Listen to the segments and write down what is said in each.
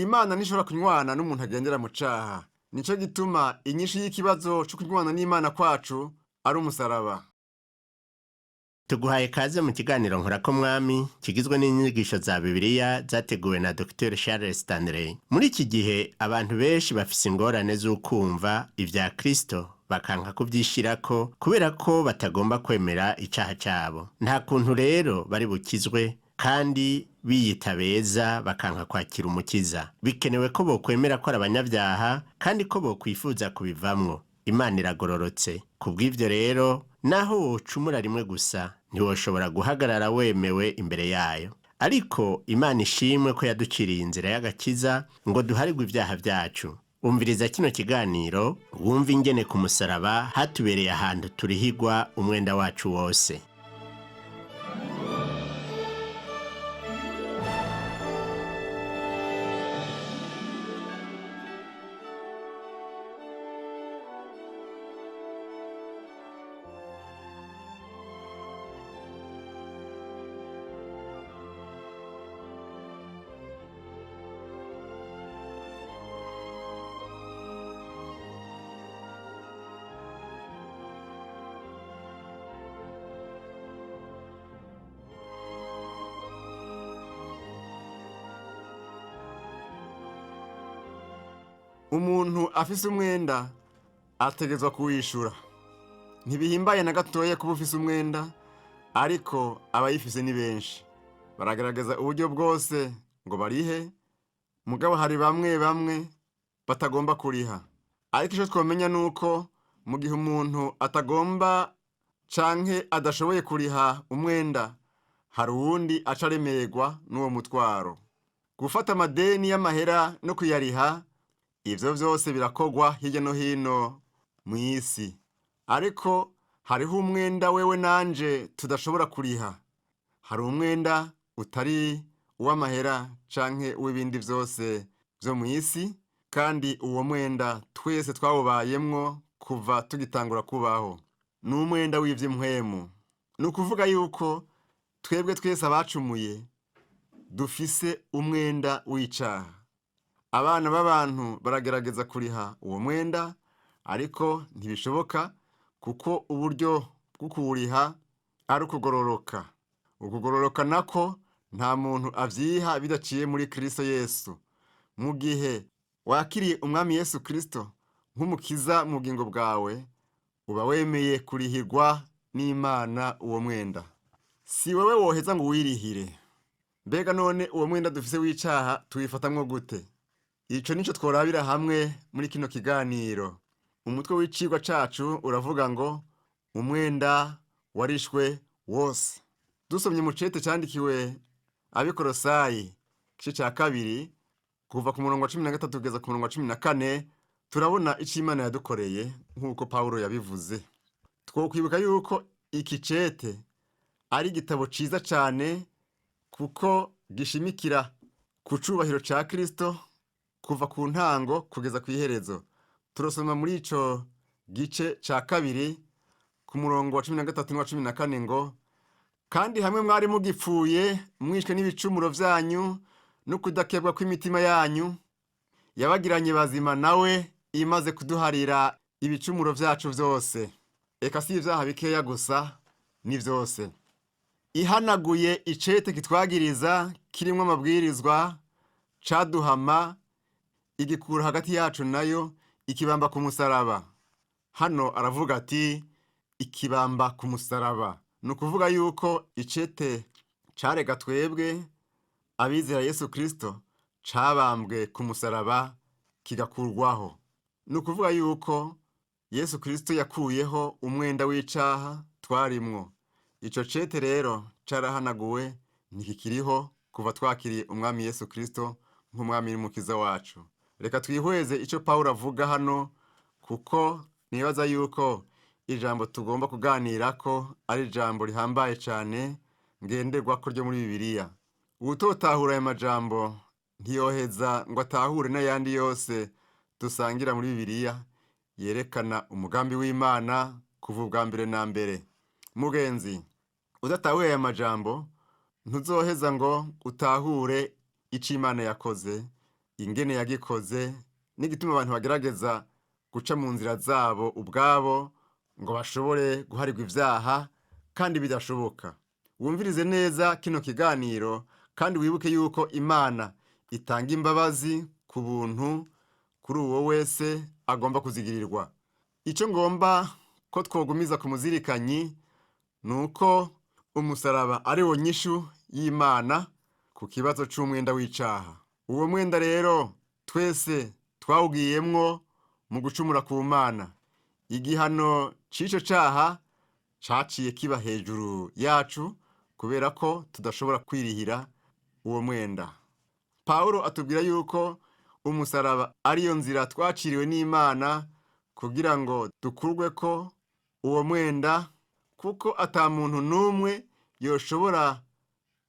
Imana ntishobora kunywana n'umuntu agendera mu caha. Nico gituma inyishu y'ikibazo co kunywana n'Imana kwacu ari umusaraba. Tuguhaye kaze mu kiganiro nkorako mwami kigizwe n'inyigisho za Bibiliya zateguwe na Dr Charles Stanley. Muri iki gihe abantu benshi bafise ingorane z'ukumva ivya Kristo bakanka kuvyishirako kubera ko batagomba kwemera icaha cabo. Nta kuntu rero bari bukizwe kandi biyita beza bakanka kwakira umukiza. Bikenewe ko bokwemera ko ari abanyabyaha kandi ko bokwifuza kubivamwo. Imana iragororotse. Kubw'ivyo rero naho wocumura rimwe gusa ntiwoshobora guhagarara wemewe imbere yayo. Ariko Imana ishimwe ko yaduciriye inzira y'agakiza ngo duharirwe ibyaha vyacu. Umviriza kino kiganiro wumve ingene ku musaraba hatubereye ahantu turihigwa umwenda wacu wose. Umuntu afise umwenda ategerezwa kuwishura. Ntibihimbaye na gatoya kuba ufise umwenda, ariko abayifise ni benshi. Baragerageza uburyo bwose ngo barihe, mugabo hari bamwe bamwe batagomba kuriha. Ariko ico twomenya nuko mu gihe umuntu atagomba canke adashoboye kuriha umwenda, hari uwundi aca aremererwa n'uwo mutwaro. Gufata amadeni y'amahera no kuyariha, ivyo vyose birakogwa hirya no hino mw'isi. Ariko hariho umwenda wewe nanje tudashobora kuriha. Hari umwenda utari uw'amahera canke uw'ibindi vyose vyo mw'isi, kandi uwo mwenda twese twawubayemwo kuva tugitangura kubaho. Ni umwenda w'ivy'impwemu. Ni ukuvuga yuko twebwe twese abacumuye dufise umwenda w'icaha. Abana b'abantu baragerageza kuriha uwo mwenda, ariko ntibishoboka kuko uburyo bwo kuwuriha ari ukugororoka. Ukugororoka nako nta muntu avyiha bidaciye muri Kristo Yesu. Mu gihe wakiriye Umwami Yesu Kristo nk'umukiza mu bugingo bwawe, uba wemeye kurihirwa n'Imana uwo mwenda. Si wewe woheza ngo uwirihire. Mbega none uwo mwenda dufise w'icaha tuwifatamwo gute? Ico nico tworabira hamwe muri kino kiganiro. Umutwe w'icigwa cacu uravuga ngo umwenda warishwe wose. Dusomye mu cete candikiwe ab'Ikorosayi igice ca kabiri kuva ku murongo wa 13 kugeza ku murongo wa 14, turabona ico Imana yadukoreye nk'uko Pawulo yabivuze. Twokwibuka yuko iki cete ari igitabo ciza cane kuko gishimikira ku cubahiro ca Kristo kuva ku ntango kugeza kw'iherezo. Turasoma muri ico gice ca kabiri ku murongo wa 13 n'uwa 14 ngo: kandi hamwe mwari mugipfuye mwishwe n'ibicumuro vyanyu no kudakebwa kw'imitima yanyu, yabagiranye bazima nawe imaze kuduharira ibicumuro vyacu vyose. Eka si ivyaha bikeya gusa, ni vyose. Ihanaguye icete kitwagiriza kirimwo amabwirizwa caduhama, igikura hagati yacu nayo ikibamba ku musaraba. Hano aravuga ati ikibamba ku musaraba. Ni ukuvuga yuko icete carega twebwe abizera Yesu Kristo cabambwe ku musaraba kigakurwaho. Ni ukuvuga yuko Yesu Kristo yakuyeho umwenda w'icaha twarimwo. Ico cete rero carahanaguwe, ntikikiriho kuva twakiriye Umwami Yesu Kristo nk'Umwami n'Umukiza wacu. Reka twihweze ico Pawulo avuga hano, kuko nibaza yuko ijambo tugomba kuganirako ari ijambo rihambaye cane ngenderwako ryo muri Bibiliya. Uwutotahura aya majambo ntiyoheza ngo atahure n'ayandi yose dusangira muri Bibiliya yerekana umugambi w'Imana kuva ubwa mbere na mbere. Mugenzi, udatahuye aya majambo ntuzoheza ngo utahure ico Imana yakoze. Ingene yagikoze n'igituma abantu bagerageza guca mu nzira zabo ubwabo ngo bashobore guharirwa ibyaha kandi bidashoboka. Wumvirize neza kino kiganiro kandi wibuke yuko Imana itanga imbabazi ku buntu kuri uwo wese agomba kuzigirirwa. Icyo ngomba ko twogumiza ku muzirikanyi ni uko umusaraba ari wo nyishu y'Imana ku kibazo c'umwenda w'icaha. Uwo mwenda rero twese twawugiyemwo mu gucumura ku Mana. Igihano c'ico caha caciye kiba hejuru yacu kubera ko tudashobora kwirihira uwo mwenda. Pawulo atubwira yuko umusaraba ariyo nzira twaciriwe n'Imana kugira ngo dukurweko uwo mwenda, kuko ata muntu n'umwe yoshobora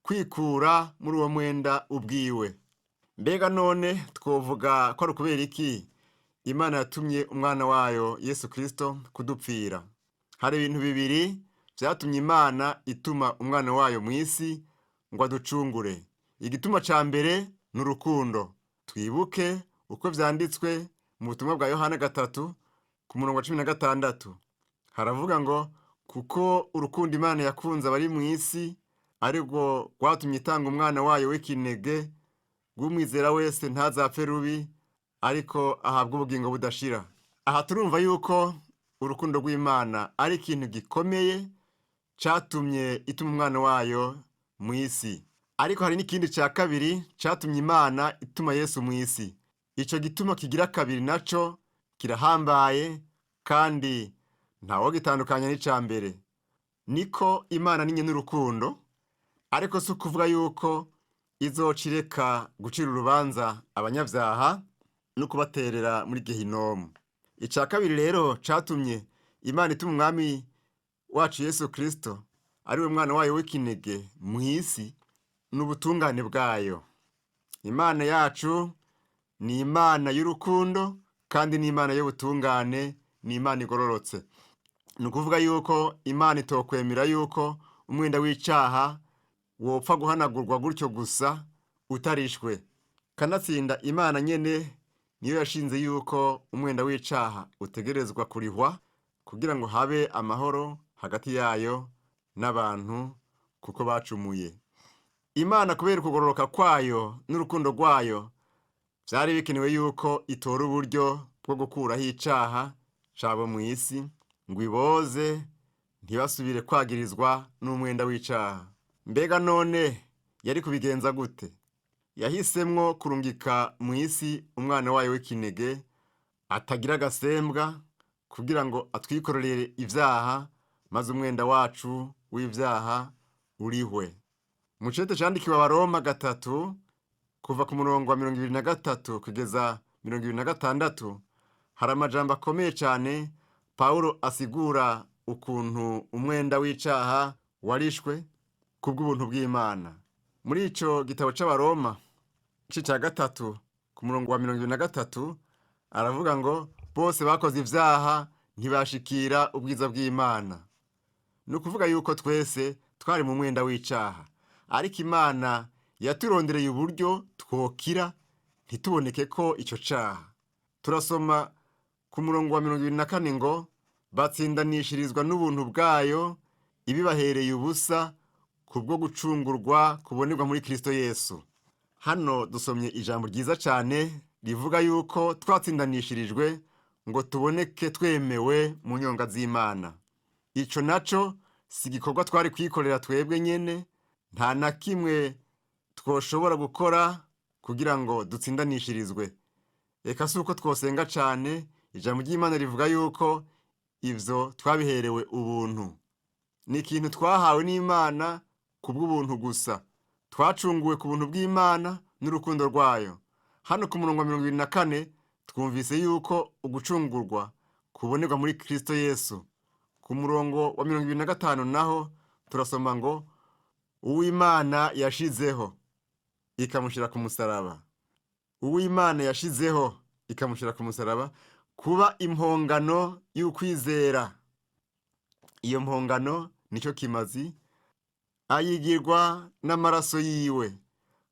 kwikura muri uwo mwenda ubwiwe. Mbega none twovuga ko ari ukubera iki Imana yatumye umwana wayo Yesu Kristo kudupfira? Hari ibintu bibiri vyatumye Imana ituma umwana wayo mw'isi ngo aducungure. Igituma ca mbere ni urukundo. Twibuke uko vyanditswe mu butumwa bwa Yohana 3 ku murongo wa 16. Haravuga ngo kuko urukundo Imana yakunze abari mw'isi arirwo rwatumye itanga umwana wayo w'ikinege, rw'umwizera wese ntazapfe rubi ariko ahabwe ubugingo budashira. Aha turumva yuko urukundo rw'Imana ari ikintu gikomeye catumye ituma umwana wayo mw'isi. Ariko hari n'ikindi ca kabiri catumye Imana ituma Yesu mw'isi. Ico gituma kigira kabiri naco kirahambaye kandi ntawogitandukanya n'ica mbere. Niko Imana ni nyene urukundo, ariko si ukuvuga yuko izoca ireka gucira urubanza abanyavyaha no kubaterera muri gehinomu. Ica kabiri rero catumye Imana ituma umwami wacu Yesu Kristo ari we mwana wayo w'ikinege mw'isi ni ubutungane bwayo. Imana yacu ni Imana y'urukundo kandi ni Imana y'ubutungane, ni Imana igororotse. Ni ukuvuga yuko Imana itokwemera yuko umwenda w'icaha wopfa guhanagurwa gutyo gusa utarishwe. Kanatsinda Imana nyene niyo yashinze yuko umwenda w'icaha utegerezwa kurihwa kugira ngo habe amahoro hagati yayo n'abantu kuko bacumuye. Imana kubera ukugororoka kwayo n'urukundo rwayo vyari bikenewe yuko itora uburyo bwo gukuraho icaha cabo mw'isi ngo iboze ntibasubire kwagirizwa n'umwenda w'icaha. Mbega none yari kubigenza gute? Yahisemwo kurungika mw'isi umwana wayo w'ikinege atagira agasembwa kugira ngo atwikorerere ivyaha maze umwenda wacu w'ivyaha urihwe. Mu cete candikiwe Abaroma 3 kuva ku murongo wa 23 kugeza 26 hari amajambo akomeye cane Pawulo asigura ukuntu umwenda w'icaha warishwe kubw'ubuntu bw'Imana. Muri ico gitabo c'Abaroma igice ca 3 ku murongo wa 23 aravuga ngo bose bakoze ivyaha ntibashikira ubwiza bw'Imana. Ni ukuvuga yuko twese twari mu mwenda w'icaha, ariko Imana yaturondereye uburyo twokira ntituboneke ko ico caha. Turasoma ku murongo wa 24 ngo batsindanishirizwa n'ubuntu bwayo ibibahereye ubusa kubwo gucungurwa kubonerwa muri Kristo Yesu. Hano dusomye ijambo ryiza cane rivuga yuko twatsindanishirijwe ngo tuboneke twemewe mu nyonga z'Imana. Ico naco si igikorwa twari kwikorera twebwe nyene, nta na kimwe twoshobora gukora kugira ngo dutsindanishirizwe. Eka si uko twosenga cane, ijambo ry'Imana rivuga yuko ivyo twabiherewe ubuntu. Ni ikintu twahawe n'Imana kubw'ubuntu gusa. Twacunguwe ku buntu bw'Imana n'urukundo rwayo. Hano ku murongo wa 24 twumvise yuko ugucungurwa kubonerwa muri Kristo Yesu. Ku murongo wa 25 naho turasoma ngo uw'Imana yashizeho ikamushira ku musaraba. Uw'Imana yashizeho ikamushira ku musaraba kuba impongano y'ukwizera. Iyo mpongano nico kimazi ayigirwa n'amaraso yiwe.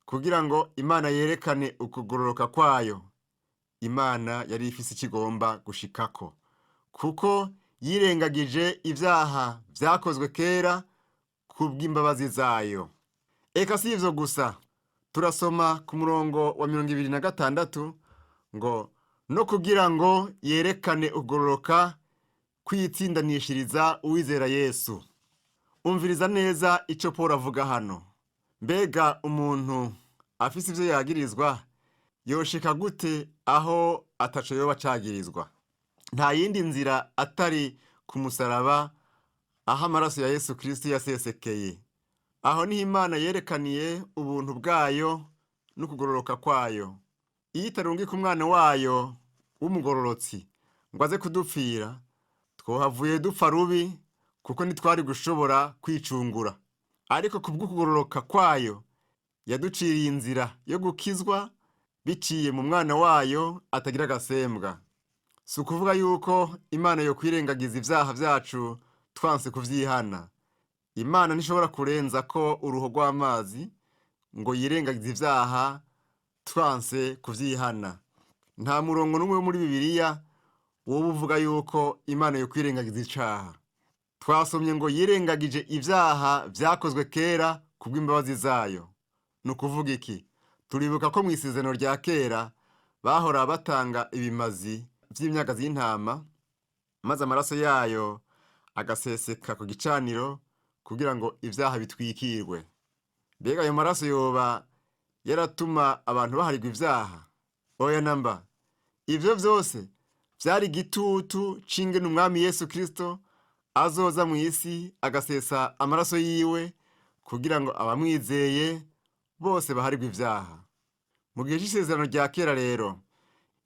Kugira ngo Imana yerekane ukugororoka kwayo, Imana yari ifise icyo igomba gushikako, kuko yirengagije ibyaha vyakozwe kera kubw'imbabazi zayo. Eka si ivyo gusa, turasoma ku murongo wa 26 ngo no kugira ngo yerekane ukugororoka kwitsindanishiriza uwizera Yesu. Umviriza neza ico Paul avuga hano. Mbega umuntu afise ivyo yagirizwa yoshika gute aho ataco yoba acagirizwa? Nta yindi nzira atari ku musaraba aho amaraso ya Yesu Kristo yasesekeye. Aho niho Imana yerekaniye ubuntu bwayo n'ukugororoka kwayo. Iyo itarungika umwana wayo w'umugororotsi ngo aze kudupfira, twohavuye dupfa rubi kuko ntitwari gushobora kwicungura. Ariko kubw'ukugororoka kwayo yaduciriye inzira yo gukizwa biciye mu mwana wayo atagira agasembwa. Si ukuvuga yuko Imana yokwirengagiza ivyaha vyacu twanse kuvyihana. Imana ntishobora kurenza ko uruho rw'amazi ngo yirengagize ivyaha twanse kuvyihana. Nta murongo n'umwe wo muri Bibiliya woba uvuga yuko Imana yokwirengagiza icaha. Twasomye ngo yirengagije ivyaha vyakozwe kera kubw'imbabazi zayo. Ni ukuvuga iki? Turibuka ko mw'isezerano rya kera bahora batanga ibimazi vy'imyagazi y'intama, maze amaraso yayo agaseseka ku gicaniro kugira ngo ivyaha bitwikirwe. Mbega ayo maraso yoba yaratuma abantu baharirwa ivyaha? Oya namba. Ivyo vyose vyari igitutu c'ingene Umwami Yesu Kristo azoza mw'isi agasesa amaraso yiwe kugira ngo abamwizeye bose baharirwe ivyaha. Mu gihe c'isezerano rya kera rero,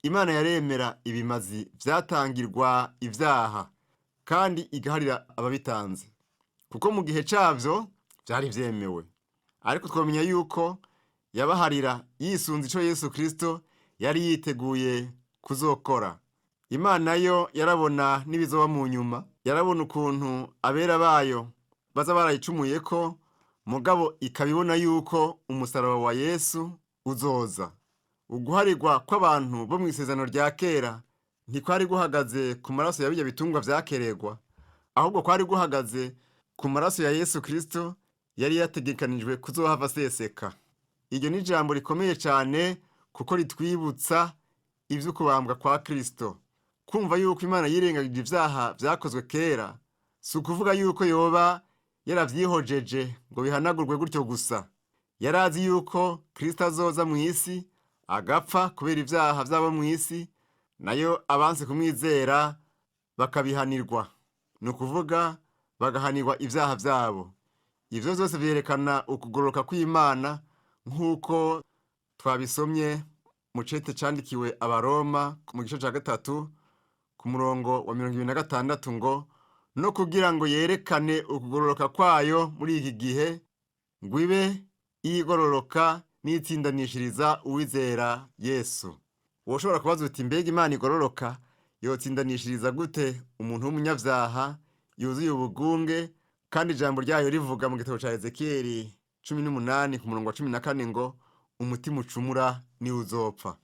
Imana yaremera ibimazi vyatangirwa ivyaha kandi igaharira ababitanze, kuko mu gihe cavyo vyari vyemewe. Ariko twomenya yuko yabaharira yisunze ico Yesu Kristo yari yiteguye kuzokora. Imana yo yarabona n'ibizoba mu nyuma, yarabona ukuntu abera bayo baza barayicumuyeko, mugabo ikabibona yuko umusaraba wa Yesu uzoza. Uguharirwa kw'abantu bo mw'isezerano rya kera ntikwari guhagaze ku maraso ya birya bitungwa vyakeregwa, ahubwo kwari guhagaze ku maraso ya Yesu Kristo yari yategekanijwe kuzohava aseseka. Iryo ni ijambo rikomeye cane kuko ritwibutsa ivy'ukubambwa kwa Kristo. Kumva yuko Imana yirengagije ivyaha vyakozwe kera, si ukuvuga yuko yoba yaravyihojeje ngo bihanagurwe gutyo gusa. Yarazi yuko Kristo azoza mw'isi agapfa kubera ivyaha vy'abo mw'isi, nayo abanse kumwizera bakabihanirwa. Ni ukuvuga bagahanirwa ivyaha vyabo. Ivyo vyose vyerekana ukugororoka kw'Imana nk'uko twabisomye mu cete candikiwe Abaroma mu gice ca 3 ku murongo wa 26 ngo no kugira ngo yerekane ukugororoka kwayo muri iki gihe, ngo ibe igororoka n'itsindanishiriza uwizera Yesu. Woshobora kubaza uti mbega Imana igororoka yotsindanishiriza gute umuntu w'umunyavyaha yuzuye ubugunge, kandi ijambo ryayo rivuga mu gitabo ca Ezekiyeli 18 ku murongo wa 14 ngo umutima ucumura niwo uzopfa.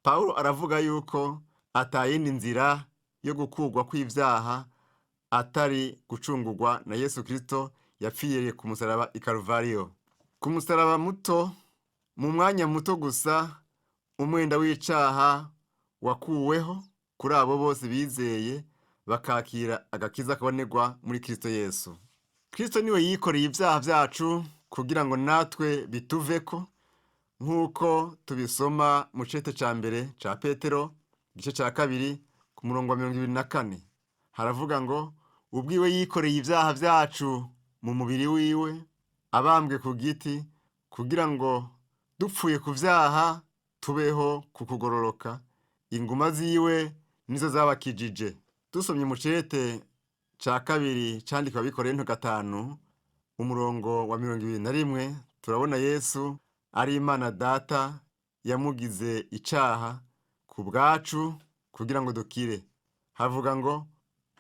Pawulo aravuga yuko atayindi nzira yo gukurwa kw'ivyaha atari gucungurwa na Yesu Kristo yapfiriye ku musaraba i Karuvariyo. Ku musaraba muto, mu mwanya muto gusa, umwenda w'icaha wakuweho kuri abo bose bizeye bakakira agakiza kabonerwa muri Kristo Yesu. Kristo niwe yikoreye ivyaha vyacu kugira ngo natwe bituveko, nk'uko tubisoma mu cete ca mbere ca Petero igice ca 2 ku murongo wa 24. Haravuga ngo ubwiwe yikoreye ivyaha vyacu mu mubiri wiwe abambwe ku giti, kugira ngo dupfuye ku vyaha tubeho ku kugororoka. Inguma ziwe nizo zabakijije. Dusomye mu cete ca 2 candikiwe Abikorinto 5 umurongo wa 21, turabona Yesu ari Imana Data yamugize icaha ku bwacu kugira ngo dukire. Havuga ngo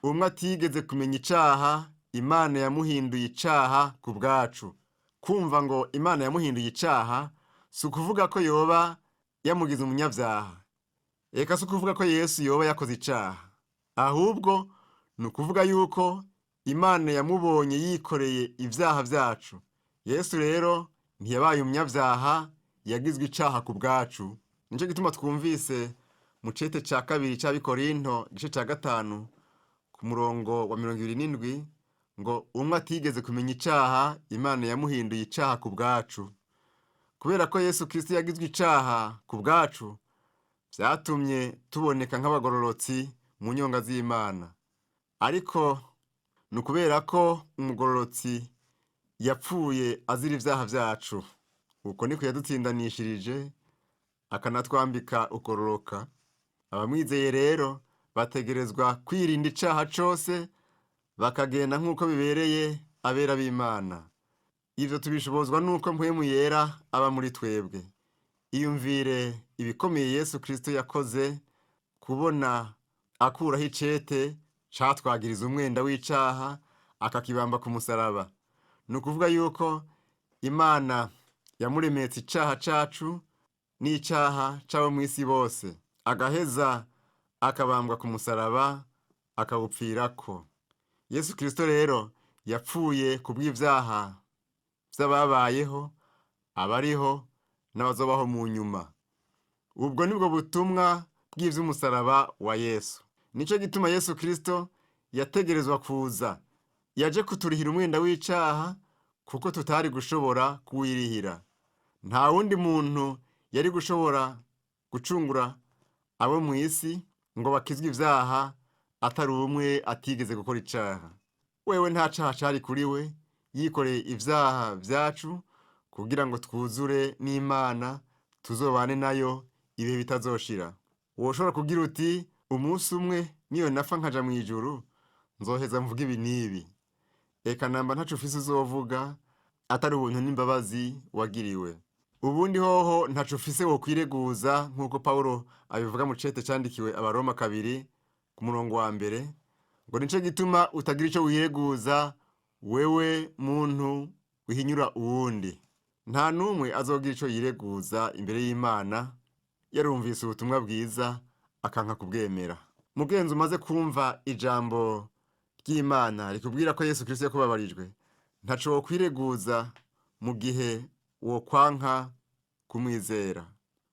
umwe atigeze kumenya icaha, Imana yamuhinduye icaha ku bwacu. Kumva ngo Imana yamuhinduye icaha Si ukuvuga ko yoba yamugize umunyabyaha, eka si ukuvuga ko Yesu yoba yakoze icaha, ahubwo ni ukuvuga yuko Imana yamubonye yikoreye ibyaha byacu. Yesu rero ntiyabaye umunyabyaha, yagizwe icaha ku bwacu. Nicyo gituma twumvise mu cete ca kabiri c'Abikorinto igice ca 5 ku murongo wa 27 ngo umwe atigeze kumenya icaha, Imana yamuhinduye icaha ku bwacu. Kubera ko Yesu Kristo yagizwe icaha ku bwacu, vyatumye tuboneka nk'abagororotsi mu nyonga z'Imana. Ariko ni ukubera ko umugororotsi yapfuye azira ivyaha vyacu. Uko niko yadutsindanishirije akanatwambika ukororoka. Abamwizeye rero bategerezwa kwirinda icaha cose, bakagenda nk'uko bibereye abera b'Imana. Ivyo tubishobozwa n'uko Mpwemu Yera aba muri twebwe. Iyumvire ibikomeye Yesu Kristo yakoze kubona akuraho icete catwagiriza umwenda w'icaha akakibamba ku musaraba. Ni ukuvuga yuko Imana yamuremetse icaha cacu n'icaha c'abo mw'isi bose, agaheza akabambwa ku musaraba akawupfirako. Yesu Kristo rero yapfuye kubw'ivyaha vy'ababayeho, abariho n'abazobaho mu nyuma. Ubwo nibwo butumwa bw'ivy'umusaraba wa Yesu. Nico gituma Yesu Kristo yategerezwa kuza. Yaje kuturihira umwenda w'icaha kuko tutari gushobora kuwirihira. Nta wundi muntu yari gushobora gucungura abo mw'isi ngo bakizwe ivyaha atari umwe atigeze gukora icaha. Wewe nta caha cari kuri we, yikoreye ivyaha vyacu kugira ngo twuzure n'Imana, tuzobane nayo ibihe bitazoshira. Woshobora kugira uti umunsi umwe niyo nafa nkaja mw'ijuru nzoheza mvuga ibi n'ibi. Eka namba ntaco ufise uzovuga atari ubuntu n'imbabazi wagiriwe. Ubundi hoho ntaco ufise wokwireguza nk'uko Pawulo abivuga mu cete candikiwe Abaroma 2 ku murongo wa 1, ngo nico gituma utagira ico wireguza wewe muntu wihinyura uwundi. Nta n'umwe azogira ico yireguza imbere y'Imana yarumvise ubutumwa bwiza akanka kubwemera. Mugenzi, umaze kumva ijambo ry'Imana rikubwira ko Yesu Kristo yakubabarijwe, ntaco wokwireguza mu gihe wokwanka kumwizera.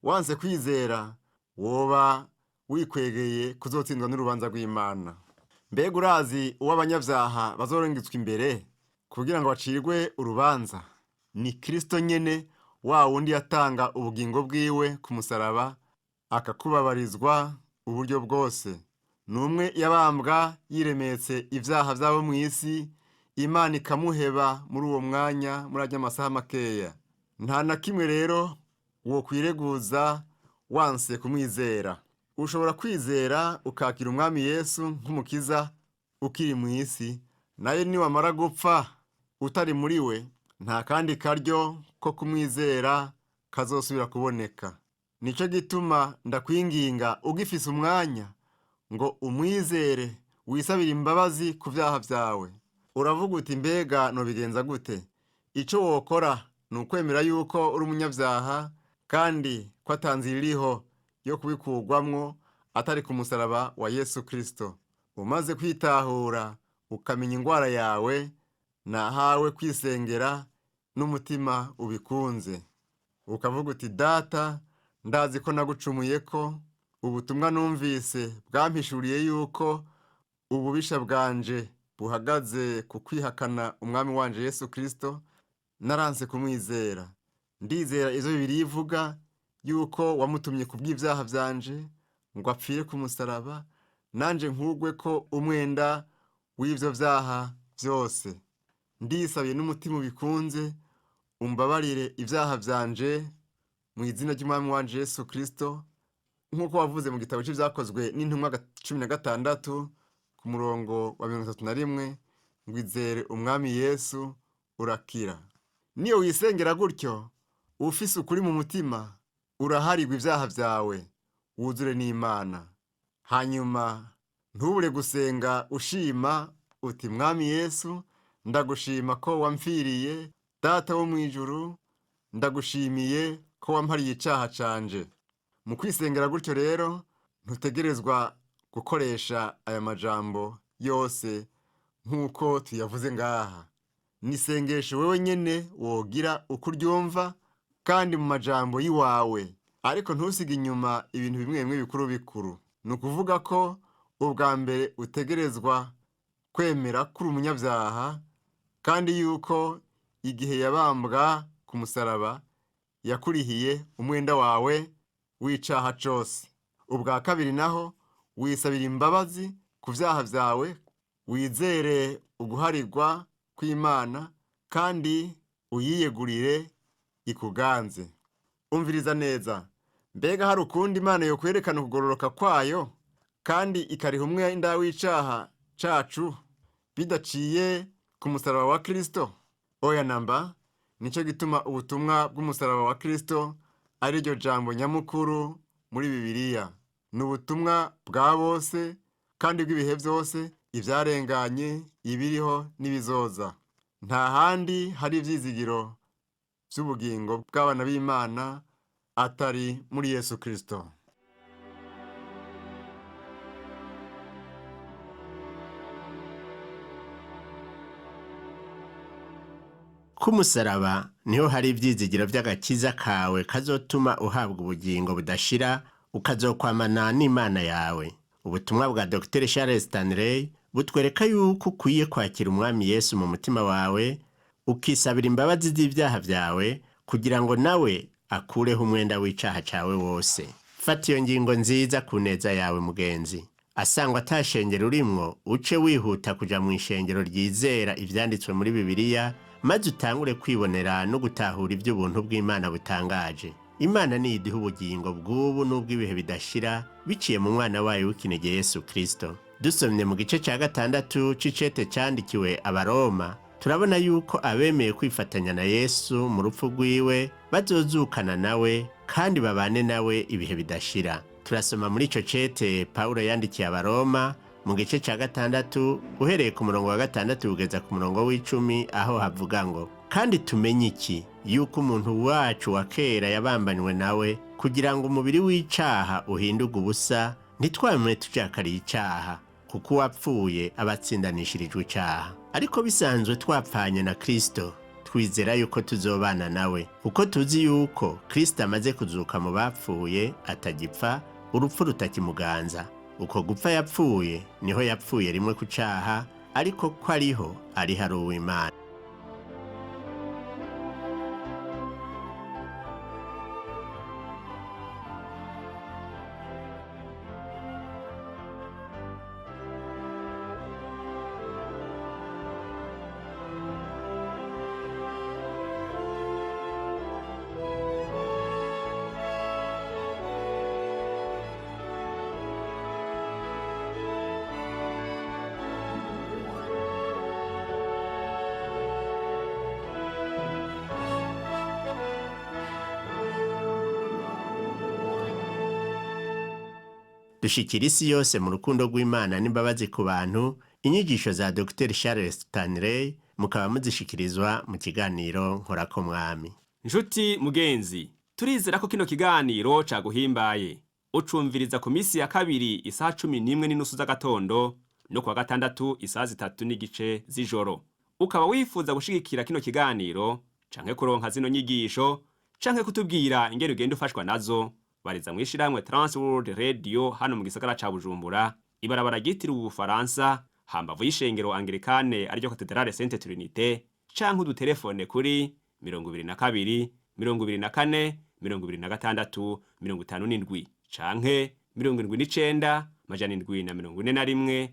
Wanse kwizera woba wikwegeye kuzotsindwa n'urubanza rw'Imana. Mbega urazi uwo abanyabyaha bazorengetswa imbere kugira ngo bacirwe urubanza? Ni Kristo nyene, wa wundi yatanga ubugingo bwiwe ku musaraba akakubabarizwa uburyo bwose. Ni umwe yabambwa yiremetse ivyaha vy'abo mw'isi, Imana ikamuheba muri uwo mwanya muri arya masaha makeya. Nta na kimwe rero wokwireguza wanse kumwizera. Ushobora kwizera ukakira Umwami Yesu nk'umukiza ukiri mw'isi, nayo niwamara gupfa utari muri we, nta kandi karyo ko kumwizera kazosubira kuboneka. Nico gituma ndakwinginga ugifise umwanya ngo umwizere, wisabire imbabazi ku vyaha vyawe. Uravuga uti mbega nobigenza gute? Ico wokora ni ukwemera yuko uri umunyabyaha kandi ko atanzira iriho yo kubikurwamwo atari ku musaraba wa Yesu Kristo. Umaze kwitahura ukamenya ingwara yawe, nahawe kwisengera n'umutima ubikunze, ukavuga uti Data, ndazi ko nagucumuye, ko ubutumwa numvise bwampishuriye yuko ububisha bwanje buhagaze ku kwihakana Umwami wanje Yesu Kristo, naranse kumwizera. Ndizera ivyo Bibiliya ivuga yuko wamutumye kubw'ivyaha vyanje ngo apfire ku musaraba, nanje nkugwe ko umwenda w'ivyo vyaha vyose. Ndisabiye n'umutima ubikunze, umbabarire ivyaha vyanje mu izina ry'Umwami wanje Yesu Kristo, nk'uko wavuze mu gitabo c'ivyakozwe n'intumwa 16 ku murongo wa 31, ngo izere Umwami Yesu urakira. Niyo wisengera gutyo ufise ukuri mu mutima, uraharigwa ivyaha vyawe, wuzure n'Imana. Hanyuma ntubure gusenga ushima uti Mwami Yesu, ndagushima ko wamfiriye. Data wo mw'ijuru, ndagushimiye. ko wampariye icaha canje. Mu kwisengera gutyo rero ntutegerezwa gukoresha aya majambo yose nk'uko tuyavuze ngaha. Ni isengesho wewe nyene wogira uko uryumva kandi mu majambo y'iwawe, ariko ntusige inyuma ibintu bimwe bimwe bikuru bikuru. Ni ukuvuga ko ubwa mbere utegerezwa kwemera ko uri umunyabyaha kandi yuko igihe yabambwa ku musaraba yakurihiye umwenda wawe w'icaha cose. Ubwa kabiri naho wisabira imbabazi ku vyaha vyawe, wizere uguharirwa kw'Imana kandi uyiyegurire ikuganze. Umviriza neza, mbega hari ukundi Imana yokwerekana ukugororoka kwayo kandi ikariha umwenda w'icaha cacu bidaciye ku musaraba wa Kristo? Oya namba, nico gituma ubutumwa bw'umusaraba wa Kristo ari ryo jambo nyamukuru muri Bibiliya. Ni ubutumwa bwa bose kandi bw'ibihe vyose, ivyarenganye, ibiriho n'ibizoza. Nta handi hari ivyizigiro vy'ubugingo bw'abana b'Imana atari muri Yesu Kristo. Ku musaraba niho hari ivyizigiro vy'agakiza kawe kazotuma uhabwa ubugingo budashira ukazokwamana n'Imana yawe. Ubutumwa bwa Dr. Charles Stanley butwereka yuko ukwiye kwakira Umwami Yesu mu mutima wawe, ukisabira imbabazi z'ivyaha vyawe kugira ngo nawe akureho umwenda w'icaha cawe wose. Fata iyo ngingo nziza ku neza yawe mugenzi. Asangwa ata shengero urimwo, uce wihuta kuja mw'ishengero ryizera ivyanditswe muri Bibiliya, maze utangure kwibonera no gutahura ivy'ubuntu bw'Imana butangaje. Imana niyo iduha ubugingo bw'ubu n'ubw'ibihe bidashira biciye mu mwana wayo w'ikinege Yesu Kristo. Dusomye mu gice ca gatandatu c'icete candikiwe Abaroma, turabona yuko abemeye kwifatanya na Yesu mu rupfu rwiwe bazozukana nawe kandi babane nawe ibihe bidashira. Turasoma muri ico cete Pawulo yandikiye Abaroma mu gice ca gatandatu uhereye ku murongo wa gatandatu kugeza ku murongo w'icumi, aho havuga ngo: kandi tumenye iki, yuko umuntu wacu wa kera yabambanywe nawe kugira ngo umubiri w'icaha uhindurwe ubusa, ntitwame tujakariye icaha, kuko uwapfuye aba atsindanishirijwe icaha. Ariko bisanzwe twapfanye na Kristo, twizera yuko tuzobana nawe, kuko tuzi yuko Kristo amaze kuzuka mu bapfuye atagipfa, urupfu rutakimuganza. Uko gupfa yapfuye niho yapfuye rimwe ku caha, ariko ko ariho ari hari uw'Imana. Dushikira isi yose mu rukundo rw'Imana n'imbabazi ku bantu. Inyigisho za Dr. Charles Stanley mukaba muzishikirizwa mu kiganiro Nkorako Mwami. Nshuti mugenzi, turizera ko kino kiganiro caguhimbaye. Ucumviriza ku misi ya kabiri isaha 11:30 z'agatondo no kuwa gatandatu isaha 3:15 z'ijoro. Ukaba wifuza gushigikira kino kiganiro canke kuronka zino nyigisho canke kutubwira ingene ugenda ufashwa nazo, bariza mw'ishirahamwe Transworld Radio hano mu gisagara ca Bujumbura, ibarabara ryitiriwe Ubufaransa hambavu y'ishengero Anglikane ariryo Katedrale Sainte Trinité, canke udutelefone kuri 22 24 26 57 canke 79 741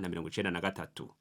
993.